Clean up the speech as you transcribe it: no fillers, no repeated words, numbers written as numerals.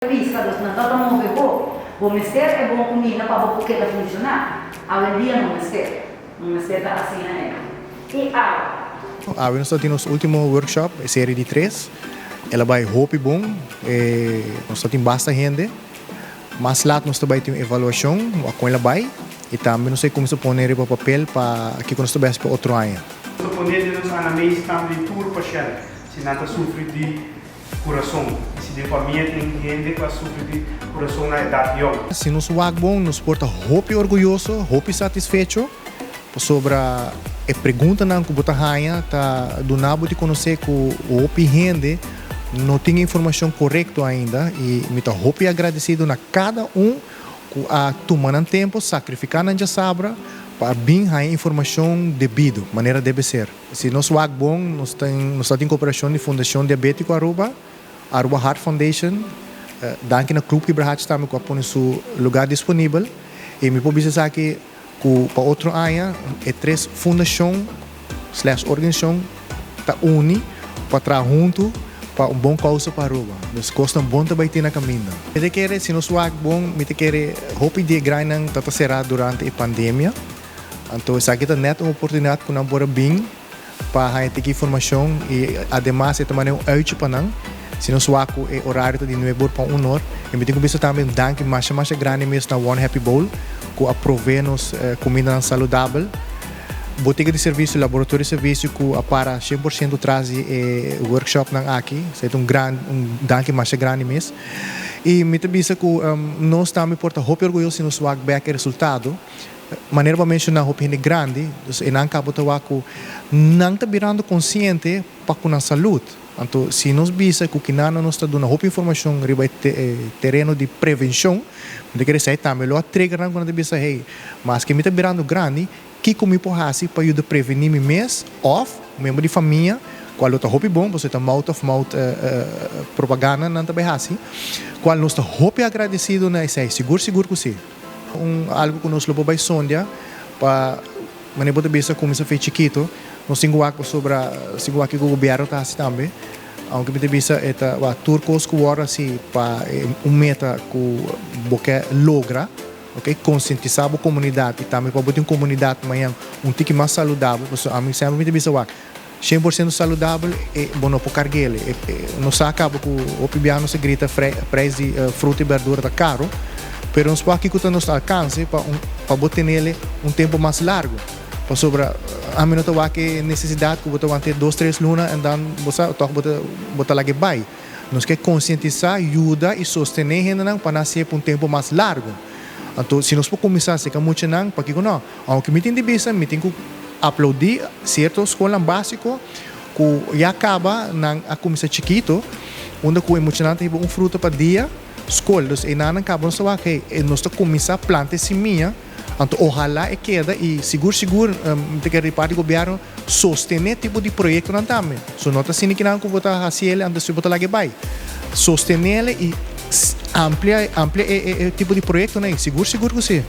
Pisa, dus nan tabata move bo. Bo mester e bon kuminda pa bo por keda funshoná. Awendia no mester. No mester ta asina ei. I awe. Awe nos ta tin nos ultimo workshop, e serie di tres. El a bai hopi bon. E nos ta tin basta hende. Mas lat nos ta bai tin un evaluashon wak kon el a bai. I tambe nos ta kuminsá pone riba papel pa kiko nos ta bai hasi pa otro aña. Nos ta pone den nos anamnese tambe di tur pashènt si nan ta sufri di Kurason. I si den famia tin hende ku a sufri di kurason na edat yòn. Si nos wak bon, nos por ta hopi orguyoso, hopi satisfecho, pasobra e preguntanan ku bo ta haña ta duna bo di konosé ku hopi hende no tin e informashon korekto ainda i mi ta hopi agradesido na kada un ku a tuma nan tempu, sakrifiká nan djasabra pa a bin haña informashon debido, manera debe ser. Si nos wak bon, nos tin nos ta tin koperashon di Fundashon Diabetiko Aruba, Aruba Heart Foundation, danki na Club Kibrahachi tambe ku a pone su lugar disponibel. I mi por bisa esaki ku pa otro aña e tres fundashon slash organisashon ta uni pa traha huntu pa un bon kousa pa Aruba. Dus kosnan bon ta bai tin na kaminda. Mi ta kere si nos wak bon mi ta kere hopi di e grainan ta ta será durante e pandemia. Anto esaki ta nèt un oportunidat ku nan por a bin pa haña tiki informashon i ademas e ta manera un uitje pa nan. Si nos wak ku e orario ta di nuebe or pa un or. I mi tin ku bisa tambe un danki masha masha grandi mes na One Happy Bowl ku a provee nos kumindanan saludabel. Botika di servisio, laboratorio di servisio ku a para 100% tras di e workshopnan aki. Esei ta un gran un danki masha grandi mes. I mi ta bisa ku nos tambe por ta hopi orguyoso si nos wak bèk e resultado. Manera bo a menshoná hopi hende grandi, dus e nan kaba ta wak ku nan ta birando konsiente pa ku nan salud. Anto si nos bisa ku kinan nos ta duna hopi informashon riba e tereno di prevenshon, mi ta kere esei tambe lo a trigger nan ku nan ta bisa, hey, maske mi ta birando grandi, kiko mi por hasi pa yuda prevení mi mes òf un miembro di famia, kual lo ta hopi bon pasobra ta mouth of mouth propaganda nan ta bai hasi, kual nos ta hopi agradesido na esei, sigur sigur ku si. Un algu ku nos lo por bai sondia pa manera bo ta bisa kuminsá fe chikito. Nos tin ku wak pasobra sin ku wak kiko gobièrnu ta hasi tambe. Aunke mi ta bisa e ta wak tur kos ku wòrdu hasi pa un meta ku bo ke logra, oke, konsientisá bo komunidat i tambe pa bo tin un komunidat mañan un tiki mas saludabel pasobra ami semper mi ta bisa wak 100% saludabel e bo no por carguele. E no sa caba cu hopi bia nos ta grita prijs di fruta y berdura ta caro, pero nos por aki cu ta nos alcance pa un pa bo tenele un tempo mas largo. Pasobra ami no ta wak e necesidad cu bo ta wante dos tres luna en dan bo sa toch bo ta bo ta laga e bay. Nos ke concientisa, yuda y sostene hendenan pa nan hacié pa un tempo mas largo. Anto si nos por cuminsa acerca muchanan, pakico no? Aunke mi tin di bisa, mi tin ku aplaudí sierto skolnan básiko ku ya kaba nan a kuminsá chikito, unda ku e muchanan ta hiba un fruta pa dia skol. Dus einan nan kaba nos ta wak, hey, nos ta kuminsá planta e simia, anto ohalá e keda i sigur sigur mi ta kere di parti gobièrnu sostené tipo di proyektonan tambe. So no ta asina kinan ku bo ta hasi el anto despues bo ta laga e bai. Sostenéle i amplia amplia e tipo di proyektonan ei, sigur sigur ku si.